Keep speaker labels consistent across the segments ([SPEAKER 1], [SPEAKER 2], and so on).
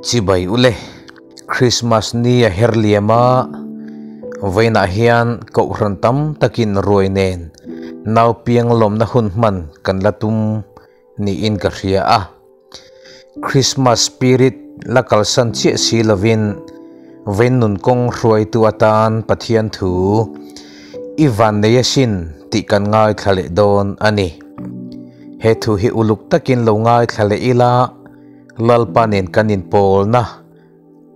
[SPEAKER 1] Chibai ule, Christmas ni a her liam a, vawiinah hian kohhran tam takin ruai nen nau piang lawmna hun hman kan la tum niin ka hria a. Christmas spirit la kalsan chiah si lovin vawiin nun kawng hruaitu atan Pathian thu i van nei asin tih kan ngaithla leh dawn a ni. He thu hi uluk takin lo ngaithla leh ila Lalpa nen kan inpawlna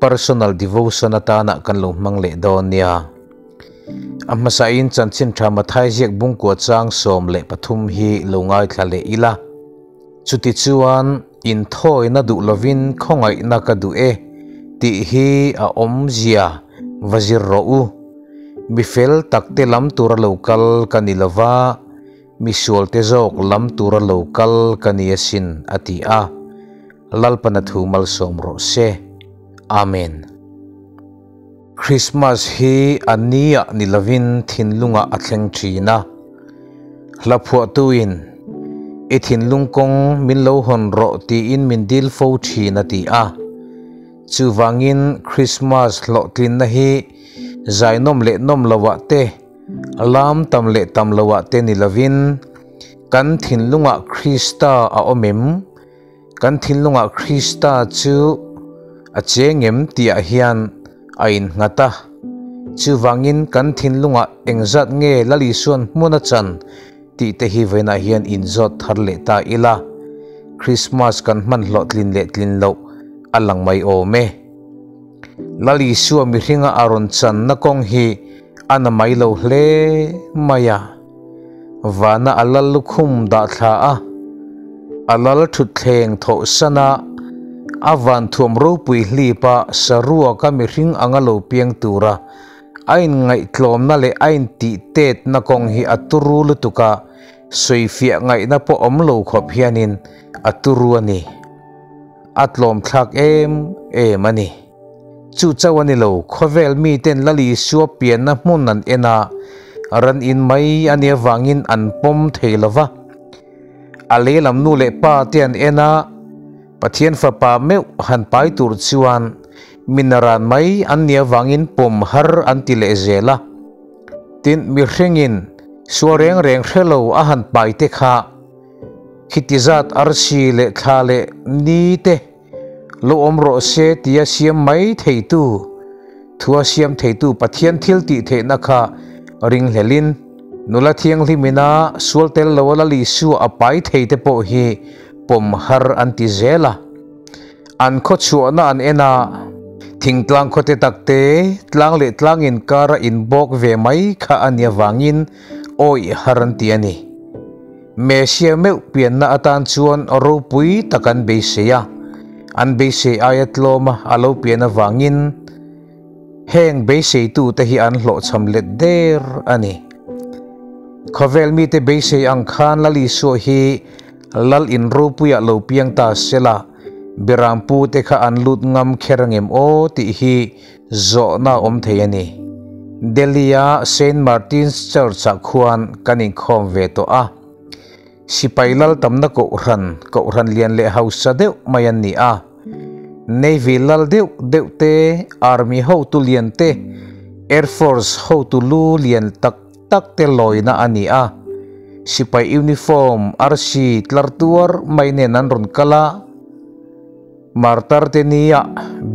[SPEAKER 1] personal devotion atana kan lo hmang leh dawn nia. A hmasain chanchin tha Mathai ziak bungkua chang 13 hi lo ngaithla leh ila. Chutichuan inthawina duh lovin khawngaihna ka duh e tih hi a awmzia va zir rawh u. Mi fel takte lam tura lo kal ka ni lova, mi sualte zawk lam tura lo kal ka ni asin a ti a. Lalpana thu malsawm rawh se. Amen. Christmas hi a nia ni lovin thinlunga a thleng thin a. Hla phuahtuin i thinlung kawng min lo hawn rawh tiin min dil fo thin a ti a. Chuvangin Christmas hlawhtlinna hi zaihnawm leh nawm lohah te, lam tam leh tam lohah te ni lovin kan thinlungah Krista a awm em? Kan thinlungah Krista chu a cheng em tihah hian a innghat a. Chuvangin kan thinlungah engzat nge Lal Isuan hmun a chan tih te hi vawiinah hian inzawt thar leh ta ila. Christmas kan hman hlawhtlin leh tlin loh a lang mai awm e. Lal Isua mihringa a rawn channa kawng hi a na mai lo hle mai a. Vana a lal lukhum dah thla a, a lal thutthleng thawh san a, a van thuam ropui hlip a saruaka mihring anga lo piang tura a inngaihtlawmna leh a intihtetna kawng hi a turu lutuk a, sawifiah ngaihna pawh awm lo khawp hianin a turu a ni. A tlawmthlak em em a ni. Chu chauh a ni lo, khawvel miten Lal Isua pianna hmun an en a, ran in mai a nih avangin an pawm thei lo va. A lehlam nu leh pa te an en a, Pathian fapa meuh han pai tur chuan minaran mai an nih avangin pawm har an ti leh zel a. Tin, mihringin sual reng reng hre lo a han pai te kha khiti zat arsi leh thla leh ni te, Lo awm rawh se tia siam mai theitu, thua siam theitu Pathian thil tih theihna kha ringhlelin, nula thianghlimina sual tel lo a Lal Isua a pai thei te pawh hi pawm har an ti zel a. An khaw chhuahna an en a, thingtlang khawte takte tlang leh tlang inkara inbawk ve mai kha a nia vangin awih har an ti a ni. Mesia meuh pianna atan chuan ropui tak an beisei a, an beisei aia tlawma a lo pian avangin heng beiseitute hi an hlawhchham let der a ni. Khawvel mite beisei ang khan Lal Isua hi Lal in ropuiah lo piang ta sela, Berampute kha an lut ngam kher angem aw tih hi zawhna awm thei a ni. Delhi-a Saint Martin's Church-ah khuan kan inkhawm ve tawh a. Sipai lal tamna kohhran, kohhran lian leh hausa deuh mai an ni a. Navy lal deuh deuh te, Army hotu lian te, Air Force hotu lu lian tak tak te lawina a ni a. Sipai uniform arsi tlar tuar mai nen an rawn kal a. Martar te nia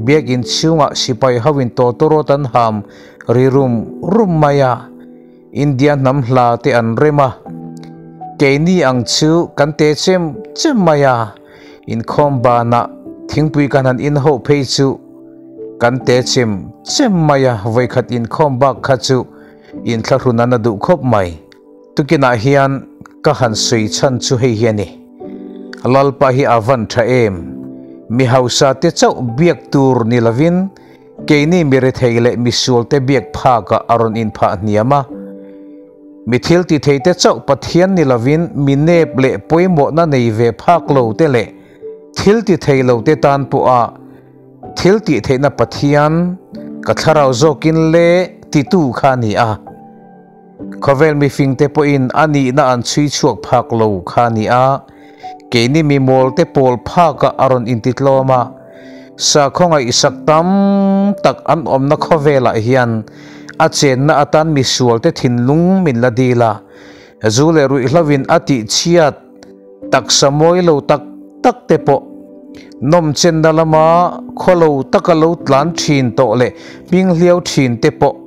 [SPEAKER 1] biakinn chhungah sipai ho in tawtawrawt an ham ri rum rum mai a, India hnam hla te an rem a, keini ang chu kan te chem chem mai a, inkhawm banah thingpui kan han in ho phei chu kan te chem chem mai a, vawikhat inkhawm bak kha chu inthlahrun an a duh khawp mai. Tukinah hian ka han sawi chhan chu hei hi a ni. Lalpa hi a van tha em? Mi hausa te chauh biak tur ni lovin keini mi rethei leh mi sual te biak phakah a rawn inphah hniam a. Mi thil ti thei te chauh Pathian ni lovin mi nep leh pawimawhna nei ve phak lo te leh thil ti thei lo te tan pawha thil tih theihna Pathian ka thlarau zawkin le titu kha a ni a. Khawvel mifingte pawhin a nihna an chhui chhuak phak lo kha a ni a, keini mi mawlte pawl phakah a rawn intitlawm a. Sakhaw ngaihsak tam tak an awmna khawvelah hian a chenna atan misualte thinlung min la dil a, zu leh ruihhlovin a tihchhiat taksa mawi lo tak tak te pawh nawmchenna lama khawlo taka lo tlan thin tawh leh hminghliau thin te pawh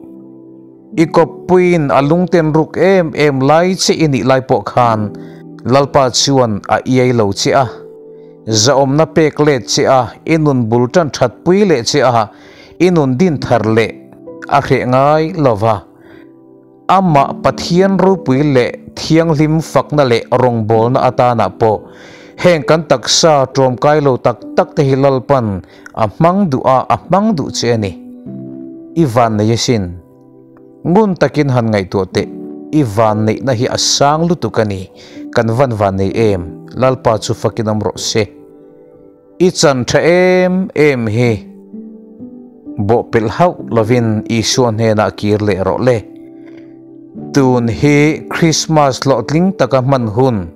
[SPEAKER 1] i kawppuiin a lungten ruk em em lai che i nih lai pawh khan Lalpa chuan a iai lo che a. Zahawmna pek let che a, i nun bul tan that pui leh che a, i nun din thar leh a hreh ngai lo va. Amah Pathian ropui leh thianghlim fakna leh rawngbawlna atanah pawh heng kan taksa tlawmkai lo tak tak te hi Lalpan a hmang duh a, a hmang duh che a ni. I vannei asin. Ngun takin han ngaihtuah teh, i vanneihna hi a sang lutuk a ni, kan van vannei em, Lalpa chu fakin awm rawh se. I chan tha em em hi bawhpelh hauh lovin Isua hnenah kir leh rawh le. Tun hi Krismas hlawhtling taka hman hun,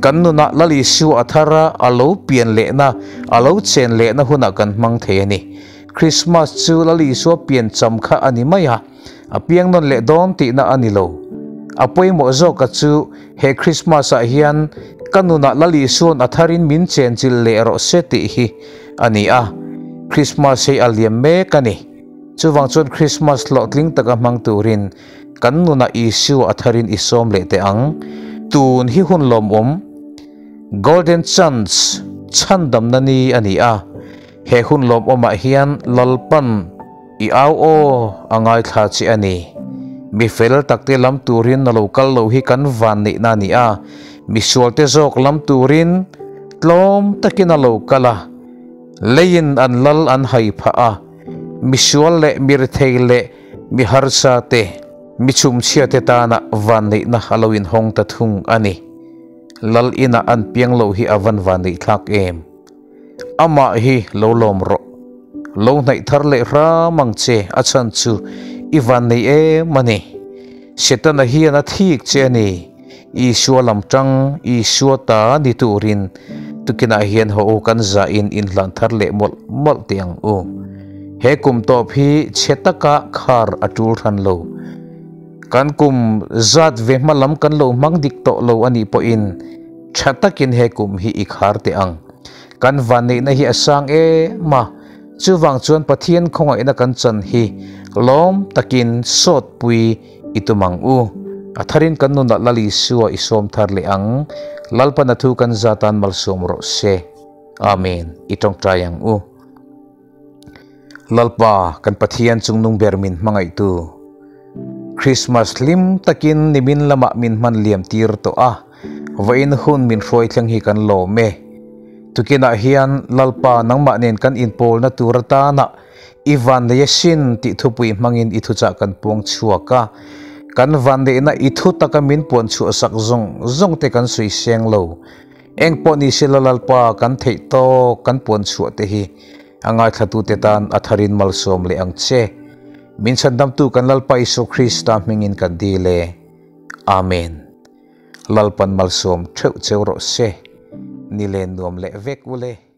[SPEAKER 1] kan nunah Lal Isua a thar a, a lo pian lehna, a lo chen lehna hunah kan hmang thei a ni. Krismas chu Lal Isua piancham kha a ni mai a, a piang nawn leh dawn tihna a ni lo. A pawimawh zawka chu he Krismas-ah hian ka nunah Lal Isua'n a tharin min chenchilh leh rawh se tih hi a ni a. Krismas hi a liam mek a ni. Chuvang chuan Krismas hlawhtling taka hmang turin kan nunah Isua a tharin i sawm leh teh ang. Tun hi hun lawmawm, Golden Chance, chhandamna ni a ni a. He hun lawmawmah hian Lalpan i au aw a ngaithla che a ni. Mi fel takte lam turin a lo kal lo hi kan van neihna a ni a, mi sualte zawk lam turin tlawm takin a lo kal a, leiin an lal an hai phah a, mi sual leh mi rethei leh mi harsa te, mi chhumchhia te tana van neihna a lo inhawng ta thung a ni. Lal inah an piang loh hi a van van neihthlak em? Amah hi lo lawm rawh. Lo hnaih thar leh hram ang che, a chhan chu i van nei em a ni. Setana hian a thik che a ni. Isua lam tang, Isua ta ni turin tukinah hian haw u kan zahin inhlan thar leh mawlh mawlh teh ang u. He kum tawp hi chhe taka khar a tul hran lo. Kan kum zat ve hma lam kan lo hmang dik tawh lo a nih pawhin Tha takin he kum hi i khar teh ang. Kan vanneihna hi a sang em a, chuvang chuan Pathian khawngaihna kan chan hi lawm takin sawtpui i tum ang u. A tharin kan nunah Lal Isua i sawm thar leh ang. Lalpan a thu kan zatan malsawm rawh se. Amen. I tawngtai ang u. Lalpa, kan Pathian chungnung ber min hmangaihtu, Christmas hlim takin nimin lamah min hman liam tir tawh a, vawiin hun min hruai thleng hi kan lawm e. Tukinah hian Lalpa nangmah nen kan inpawlna tur atana i vanneih asin tih thupui hmangin i thuchah kan puang chhuak a, kan vanneihna i thu taka min puan chhuahsak zawng zawng te kan sawi seng lo. Eng pawh ni sela Lalpa kan theih tawk kan puan chhuah te hi a ngaithlatute tan a tharin malsawm leh ang che. Min chhandamtu kan Lalpa Isua Krista hmingin kan dil e. Amen. Lalpan malsawm theuh cheu rawh se. Ni len nuam leh vek ule.